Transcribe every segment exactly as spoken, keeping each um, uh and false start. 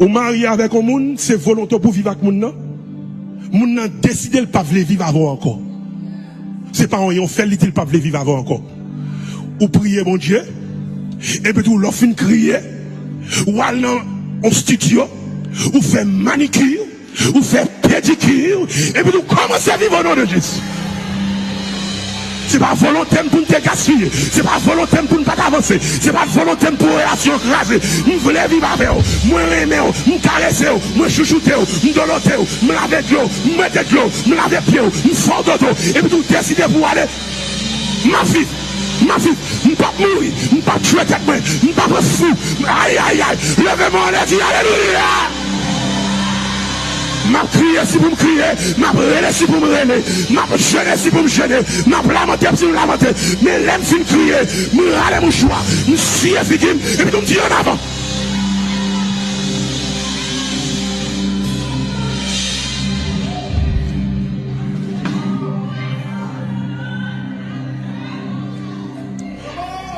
Ou marye avèk yon moun, se volonte w pou viv ak moun nan. Moun nan deside l pa vle viv avè w ankò. Se pa yon, yon fè l li di l pa vle viv avè w ankò. Ou priye Bondye, epi tou lè w fin kriye, ou al nan yon estidyo, ou fè manikir, ou fè pedikir, epi tou kòmanse viv o non de Jezi. Se pa volonte m pou n te gaspiye. Se pa volonte m pou n pa t avanse. Se pa volonte m pou relasyon an kraze. M vle viv avè w. Mwen renmen w. M karese w. Mwen chouchoute w. M dolote w. M lave dlo w. M mete dlo w. M lave pye w. M fè w dodo. Epi tou deside pou w ale. M ap viv. M ap viv. M p ap mouri. M p ap tchwe tèt mwen. M p ap fou. Ay, ay, ay. Leve men w anlè, di alelouya. M ap kriye si pou m kriye, m ap rele si pou m rele, m ap jene si pou m jene, m ap lamante si pou m lamante. Men lè m fin kriye, m rale mouchwa, m siye figi m, epi tou m di, "Ann avan."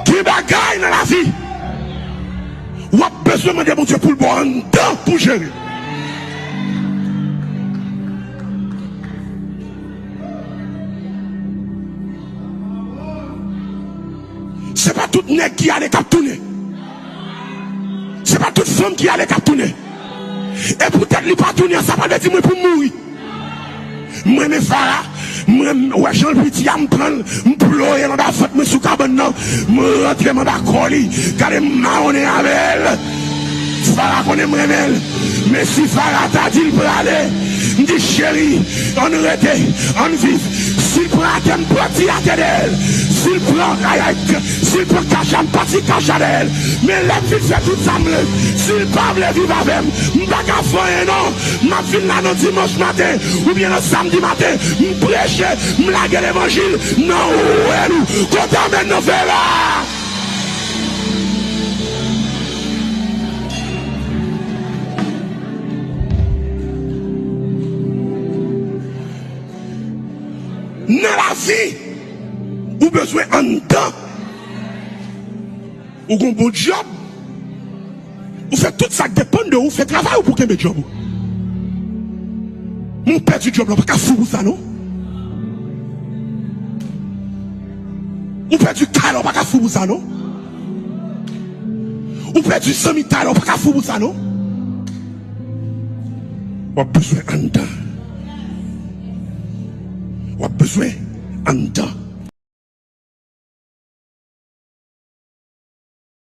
Gen bagay nan lavi, w ap bezwen mande Bondye pou l ba w anndan pou jere. Se pa tout nèg ki ale k ap tounen. Se pa tout fanm ki ale k ap tounen. E poutèt li pa tounen an, sa pa vle di mwen pou m mouri. M renmen Fara. M renmen, wè jan l piti a, m pran l, m ploye l anba vant mwen sou kabann nan. M rantre m anba kò li. Gade m mawonnen avè l. Fara konnen m renmen l. Men si Fara ta di l prale, m di, "Cheri, ann rete, ann viv." Si l pran atè, m pati atè dèyè l. Si l pran, ay, ay, si l pran kacha, m pati kacha dèyè l. Men lè m fin fè tout sa m vle, si l pa vle viv avè m, m pa ka fè anyen non. M ap vin la nan dimanch maten, oubyen nan samdi maten, m preche, m lage levanjil nan wè nou. Kote amèn nan fè la? Nan lavi, ou bezwen anndan. Ou gon bon djòb. Ou fè tout sa k depann de ou, ou fè travay ou pou kenbe djòb ou. Men ou pèdi djòb la, ou pa ka fou pou sa non. Ou pèdi kay la, ou pa ka fou pou sa non. Ou pèdi zanmitay la, ou pa ka fou pou sa non. W ap bezwen anndan. W ap bezwen anndan.